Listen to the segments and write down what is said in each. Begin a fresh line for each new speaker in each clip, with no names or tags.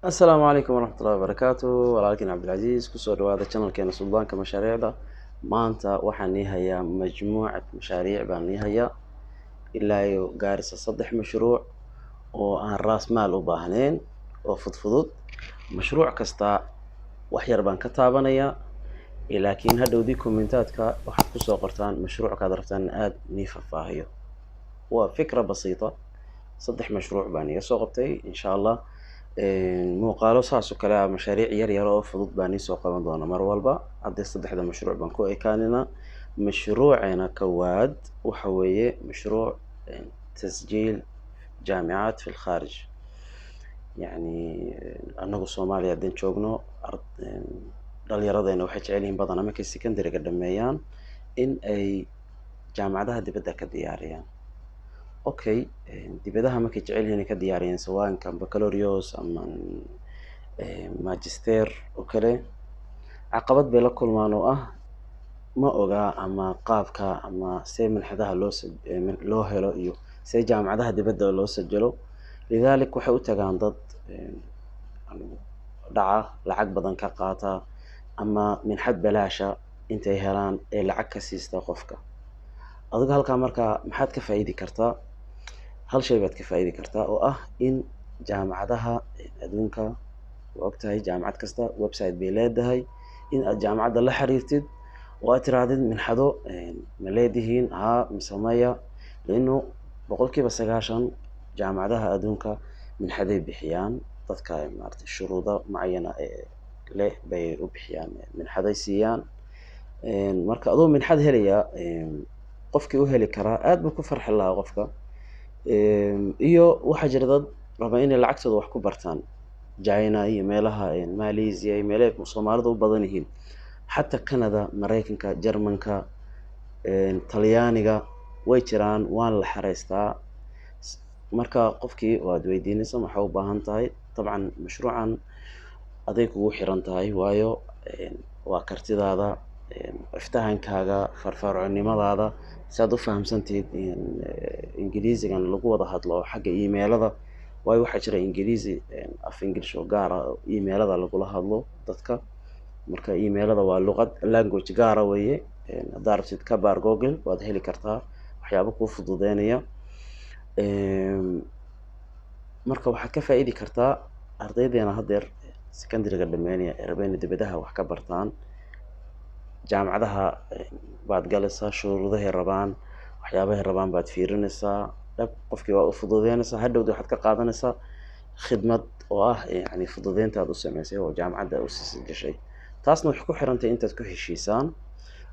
Asalaamu calaykum waraxmatullahi wabarakaatu. Walaalkiin Cabdilcasiis, kusoo dhawaada channelkeena Suldaanka Mashaariicda. Maanta waxaan nii hayaa majmuucad mashaariic baan nii hayaa, ilaa iyo gaarisa saddex mashruuc oo aan raas maal u baahnayn oo fudfudud. Mashruuc kasta wax yar baan ka taabanayaa, laakiin hadhowdii commentaadka waxaad kusoo qortaan mashruuckaad rabtaan in aada nii faahfaahiyo. Waa fikra basiita. Saddex mashruuc baan iga soo qabtay. Insha Allah muuqaalo saas oo kale ah, mashaariic yar yar oo fudud baan iisoo qaban doona mar walba. Haddii saddexda mashruuc baan ku ekaaninaa. Mashruuceena kowaad waxa weeye mashruuc tasjiil jaamicaat fi lkhaarij. Yacni anagu Soomaaliya haddaan joogno, dhalinyaradeenna waxay jecel yihiin badanaa markay secondary-ga dhameeyaan in ay jaamacadaha dibadda ka diyaariyaan. Okay, dibadaha markay jecel yihiin inay ka diyaariyaan, sawaanka baccalaureus ama magister oo kale, caqabad bay la kulmaan oo ah ma oga ama qaabka ama see minxadaha loo helo iyo see jaamacadaha dibadda loo sajalo. Lidalik waxay u tagaan dad dhaca, lacag badan ka qaata, ama minxad balaasha intay helaan ee lacag ka siista qofka. Adigo halkaa markaa maxaad ka faa'iidi kartaa? Hal shay baad ka faa'iidi kartaa oo ah in jaamacadaha adduunka, waa ogtahay, jaamacad kasta website bay leedahay, in aad jaamacadda la xiriirtid oo aad tiraahdid: "Minxado ma leedihiin, haa mise maya?" Lianno 90% jaamacadaha adduunka minxaday bixiyaan. Dadka maaragtay shuruudo mucayana ee leh bay u bixiyaan, minxaday siiyaan. Marka adoo minxad helaya, qofkii u heli karaa aad buu ku farxi lahaa qofka. Iyo waxaa jira dad raba inay lacagtooda wax ku bartaan China iyo meelaha Malaysia iyo meelaha Soomaalida u badan yihiin, xataa Canada, Mareykanka, Jermanka, Talyaaniga way jiraan, waan la xareystaa. Marka qofkii waad weydiinaysaa maxaa u baahan tahay. Dabcan mashruucan aday kugu xiran tahay, waayo waa kartidaada, iftahankaaga, farfarcoonnimadaada, si aad u fahamsantihid Ingiriisigan lagu wada hadlo xagga emailada, waayo waxaa jira Ingiriisi, af English oo gaar ah oo emailada lagula hadlo dadka. Marka emailada waa luqad, language gaara weeye. Haddaa rabtid ka baar Google, waad heli kartaa waxyaabo kuu fududeynaya. Marka waxaad ka faa'iidi kartaa ardaydeena haddeer secondaryga dhameynaya ee raba inay dibadaha wax ka bartaan. Jaamacadaha baad galaysaa, shuruudahay rabaan, waxyaabahay rabaan baad fiirinaysaa. Dhab qofkii waa u fududeynaysaa. Hadhowda waxaad ka qaadanaysaa khidmad oo ah yani fududeynta aad u sameysay oo jaamacadda u sii gashay. Taasna waxay ku xirantay intaad ku heshiisaan.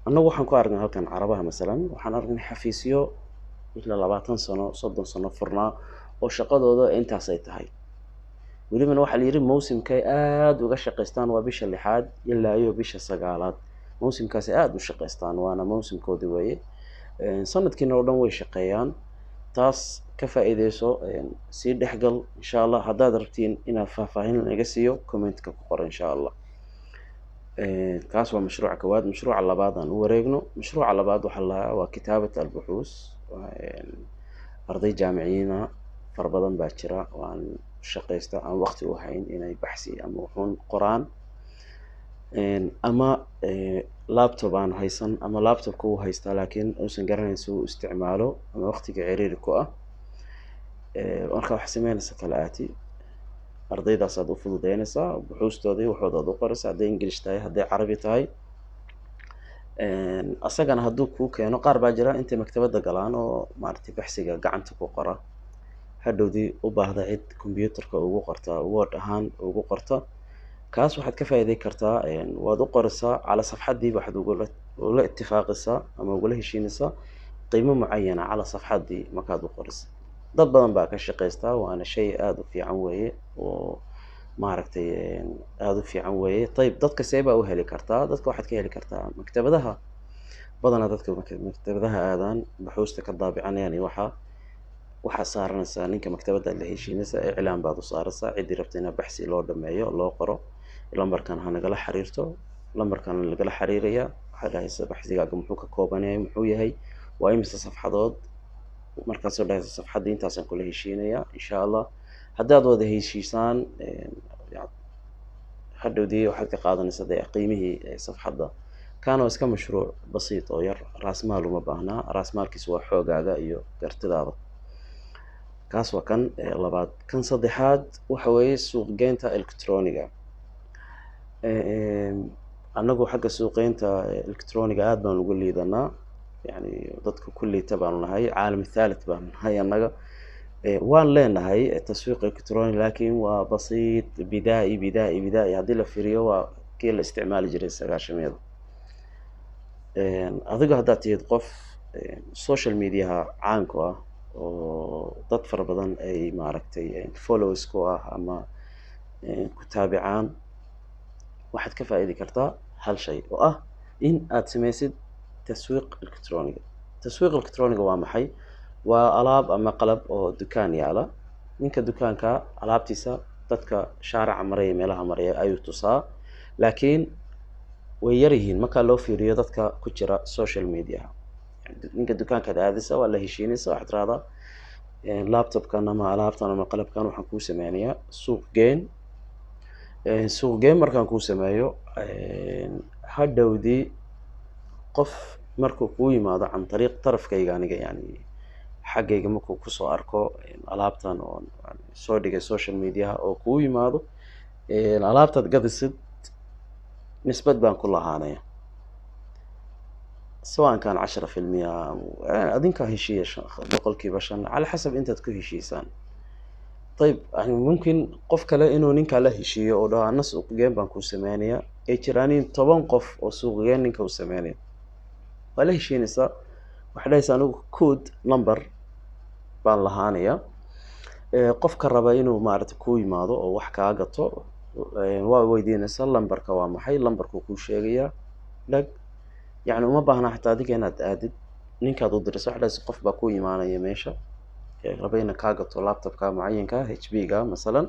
Annagu waxaan ku aragnay halkan Carabaha, masalan, waxaan aragnay xafiisyo ilaa 20 sano, 30 sano furnaa oo shaqadooda intaasay tahay. Welibana waxaa la yidhi mawsimkay aada uga shaqaystaan waa bisha lixaad ilaa iyo bisha sagaalaad. Mawsimkaasay aada u shaqaystaan, waana mawsimkoodii weeye. Sanadkiina oo dhan way shaqeeyaan. Taas ka faa'iideyso, sii dhexgal. Insha Allah haddaad rabtiin inaad faahfaahin laga siiyo, commentka ku qor, insha Allah. Kaas waa mashruuca kowaad. Mashruuca labaad aan u wareegno. Mashruuca labaad waxaa lahaa waa kitaabat albuxuus. Arday jaamiciyiina fara badan baa jira oo aan shaqaysta, aan waqti u hayn inay baxsi ama wuxuun qoraan, ama laptop aan haysan, ama laptopka uu haystaa laakiin uusan garanayn si uu isticmaalo, ama waqtiga ciriiri ku ah. Marka waxaa sameynaysa kala aati: ardaydaasaad u fududeynaysaa buxuustoodii, waxoodaad u qoraysaa, hadday English tahay, hadday Carabi tahay. Asagana hadduu kuu keeno, qaar baa jira intay maktabadda galaan oo maaragtay baxsiga gacanta ku qora, hadhowdii u baahda cid computerka ugu qorta, Word ahaan ugu qorta. Kaas waxaad ka faa'iidey kartaa, waad u qoraysaa cala safxaddii, waxaad ugula itifaaqaysaa ama ugula heshiinaysaa qiimo mucayana cala safxaddii markaad u qoraysa. Dad badan baa ka shaqaystaa, waana shay aada u fiican weeye oo maaragtay aada u fiican weeye. Tayib, dadka see baa u heli kartaa? Dadka waxaad ka heli kartaa maktabadaha. Badanaa dadka maktabadaha aadaan, buxuusta ka daabicanayaan iyo waxaa saaranaysaa ninka maktabadda la heshiinaysaa, iclaan baad u saaraysaa: ciddii rabta inaa baxsi loo dhameeyo, loo qoro, lambarkan ha nagala xiriirto. Lambarkan lagala xiriiraya, waxaa dhahaysa: "Baxsigaaga muxuu ka kooban yahay? Muxuu yahay? Waa imise safxadood?" Markaasoo dhahaysa: "Safxaddii intaasaan kula heshiinayaa." Insha Allah haddaad wada heshiisaan. Hadhowdii waxaad ka qaadanaysaa dee qiimihii safxadda. Kaana waa iska mashruuc basiit oo yar, raasmaal uma baahnaa. Raasmaalkiisu waa xoogaaga iyo gartidaada. Kaas waa kan labaad. Kan saddexaad waxa weeye suuqgeynta electroniga. Annagu xagga suuqgeynta electroniga aad baan ugu liidanaa, yani dadka ku liita baanu nahay, caalam thalith baanu nahay annaga. Waan leenahay taswiiq electronic, laakiin waa basiit, bidaa-i bidaa-i bidaa-i. Haddii la fiiriyo, waa kii la isticmaali jiray 90-yada. Adiga haddaad tihid qof social mediaha caanku ah oo dad fara badan ay maaragtay followers ku ah ama ku taabicaan, waxaad ka faa'iidi kartaa hal shay oo ah in aad sameysid taswiiq electroniga. Taswiiq electroniga waa maxay? Waa alaab ama qalab oo dukaan yaala. Ninka dukaanka alaabtiisa dadka shaarica maraya, meelaha maraya ayuu tusaa, laakiin way yar yihiin marka loo fiiriyo dadka ku jira social mediaha. Ninka dukaankaad aadaysa, waa la heshiinaysa, waxaad tirahdaa: "Laptopkan ama alaabtan ama qalabkan waxaan kuu sameynayaa suuq geen. Suuq geen markaan kuu sameeyo, hadhowdii qof markuu kuu yimaado can dariiq tarafkayga, aniga yani xaggayga markuu kusoo arko alaabtan oo soo dhigay social mediaha oo kuu yimaado, alaabtaad gadisid nisbad baan ku lahaanaya, sawaan kan 10%, adinkaa heshiiya, 5%, cala xasab intaad ku heshiisaan." Ayib, yani mumkin qof kale inuu ninkaa la heshiiyo oo dhaho: "Ana suuqgeen baan kuu sameynaya." Ay jiraanin 10 qof oo suuqgeen ninka uu sameynaya. Waa la heshiinaysaa, waxay dhahaysaa: "Anigu code number baan lahaanaya. Qofka raba inuu maaragtay kuu yimaado oo wax kaa gato, waa weydiinaysaa: lambarka waa maxay?" Lambarkuu kuu sheegayaa dhag. Yacni uma baahna xataa adiga inaad aadid, ninkaad u diraysa. Waxay dhahaysa: "Qof baa kuu imaanaya meesha, raba ina kaa gato laptopka mucayinka HP ga masalan.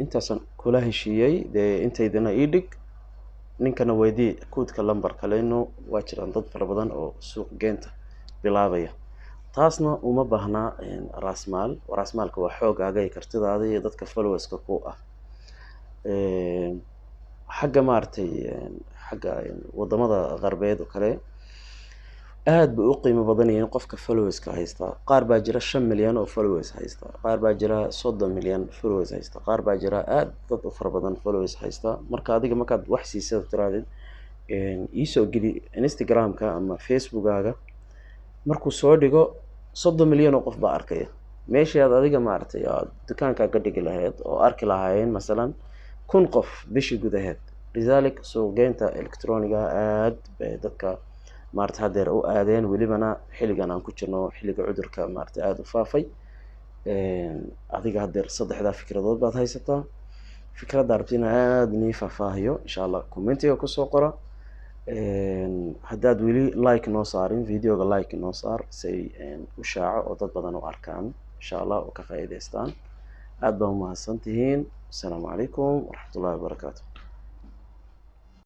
Intaasaan kula heshiiyey, dee intaydana ii dhig." Ninkana weydii kuudka lambarka, leno waa jiraan dad fara badan oo suuq geynta bilaabaya. Taasna uma baahna raasmaal. Raasmaalka waa xoogaaga iyo kartidaada iyo dadka followerska ku ah. Xagga maaragtay, xagga wadamada qarbeed oo kale, aad bay u qiimo badan yihiin qofka followerska haysta. Qaar baa jira 5 milyan oo followers haysta, qaar baa jira 30 milyan followers haysta, qaar baa jira aad dad u fara badan followers haysta. Marka adiga markaad wax siisad, tirahdid: "Iisoo geli Instagramka ama Facebookaaga," markuu soo dhigo, 30 milyan oo qof baa arkaya. Meeshii aad adiga maaragtay aad dukaankaa ka dhigi lahayd oo arki lahaayeen masalan 1000 qof bishii gudaheed. Lidalik suuqgeynta electroniga aad bay dadka maarata haddeer u aadeen, welibana xilligan aan ku jirno, xilliga cudurka maarata aada u faafay. Adiga haddeer saddexdaa fikradood baad haysataa. Fikradda rabti inaa aada nii faahfaahiyo, insha Allah commentiga kusoo qora. Haddaad weli like noo saarin videoga, like noo saar si ay u shaaco oo dad badan u arkaan insha Allah oo ka faa'iidaystaan. Aad baa umahadsan tihiin. Asalaamu calaykum waraxmatullahi wabarakaatu.